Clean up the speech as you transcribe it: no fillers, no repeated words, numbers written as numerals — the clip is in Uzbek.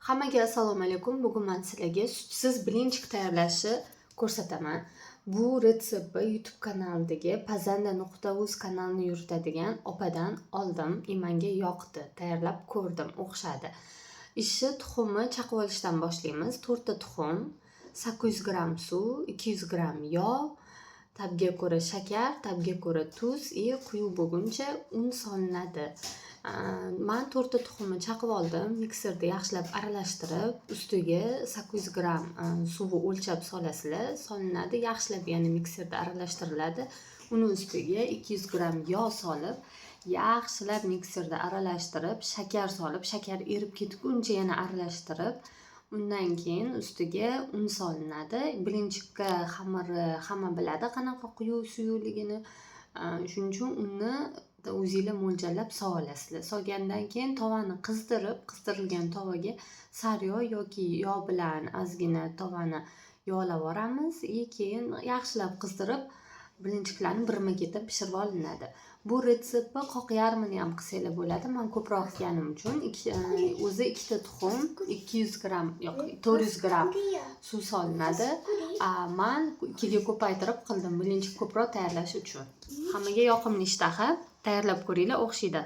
Hammaga assalomu alaykum. Bugun man sizlarga sutsiz блинчик tayyorlashni ko'rsataman. Bu retseptni YouTube kanalidagi pazanda.uz kanalini yuritadigan opadan oldim и menga yoqdi. Tayyorlab ko'rdim, o'xshadi. Ishni tuxumni chaqib olishdan boshlaymiz. 4 ta tuxum, 800 gramm suv, 200 gramm yog', ta'bga ko'ra shakar, ta'bga ko'ra tuz и quyuq bo'lguncha un solinadi. Man 4 ta tuxumni chaqib oldim, mikserda yaxshilab aralashtirib, ustiga 800 gramm suvni o'lchab solasizlar, solinadi, yaxshilab yana mikserda aralashtiriladi. Uni ustiga 200 gramm yog' solib, yaxshilab mikserda aralashtirib, shakar solib, shakar erib ketguncha yana aralashtirib, undan keyin ustiga un solinadi. Блинчик ka xamiri hamma biladi qanaqa quyuq suyuqligini. Shuning uchun unni o'zinglar mo'ljallab solasizlar. Solgandan keyin tovani qizdirib, qizdirilgan tovaga sariyog' yoki yog' bilan ozgina tovani yog'lab yuboramiz и keyin yaxshilab qizdirib, блинчик larni birma-ketin pishirib olinadi. Bu retseptni qoq yarmini ham qilsanglar bo'ladi. Man ko'proq qilganim uchun o'zi ikkita tuxum, 200 gramm, yo'q, 400 gramm suv solinadi. Man ikkiga ko'paytirib qildim, блинчик ko'proq tayyorlash uchun. Hammaga yoqimli ishtaha. Tayyorlab ko'ringlar, o'xshaydi.